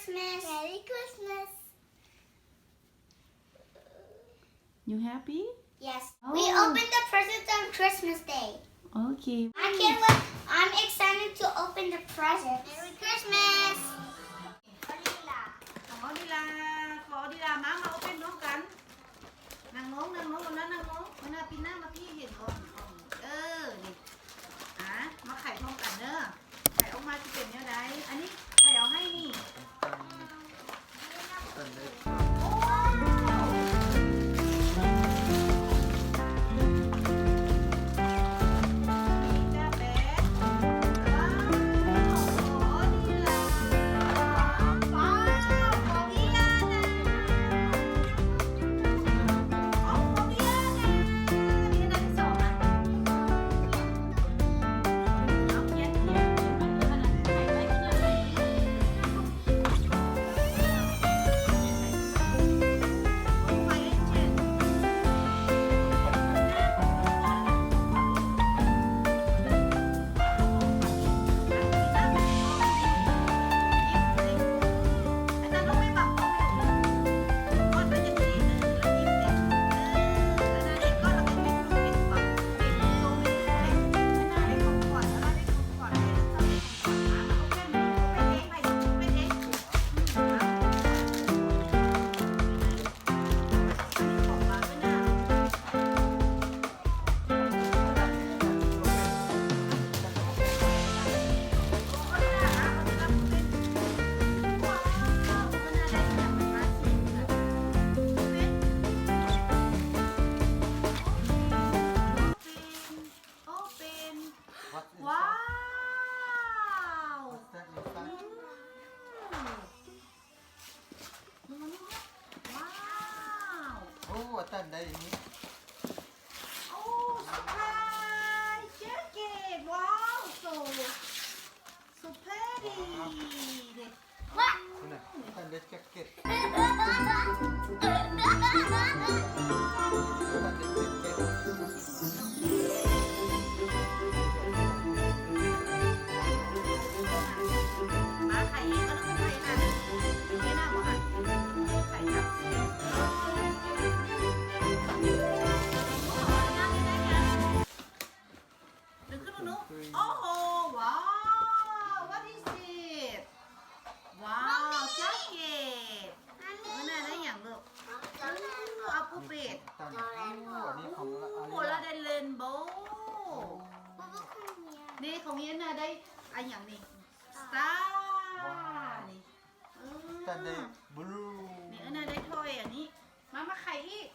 Christmas. Merry Christmas. You happy? Yes. We open the presents on Christmas Day. Okay. I can't wait. I'm excited to open the presents. Merry Christmas. ຂອງອອດດີລາ ຂອງອອດດີລາ ມາ ມາ open ພ້ອມກັນ. ນັ່ງລົງ ນັ່ງລົງ ເອົາໜ້ານັ່ງລົງ ເອົາໜ້າ ປິ່ນໜ້າມາພີ້ ເຫັນບໍ່? ເອີ ນີ້ ອາ ມາໄຂພ້ອມກັນເດີ. ໄຂອອກມາຊິເປັນແນວໃດ? ອັນນີ້ໃຜເອົາໃຫ້ນີ້? ໂອ້ Open. What's inside? ວ້າວ What's that inside? ອືມ ວ້າວ ໂອ້ ອາຈານໄດ້ນີ້ ໂອ້ surprise jacket ວ້າວ so so pretty ເດ້ ວ້າວ ພຸ້ນນະ ອາຈານໄດ້ ໂອ້ໂຫ ວ້າວ what is it? ວ້າວ ຈັກເກັດ ເອີ ນັ້ນໄດ້ຫຍັງລູກ? ເອີ ອາປູເປດ ໂອ້ ອັນນີ້ຂອງ ໂອ້ ລາເດນເຣນໂບ ນີ້ຂອງເຮນນະ ໄດ້ອັນຫຍັງນີ້? ສະຕາ ວ້າວ ນີ້ ເອີ ຈັນໄດ້ບລູ ນີ້ ອັນນັ້ນໄດ້ທອຍອັນນີ້ ມາ ມາໄຂອີກ.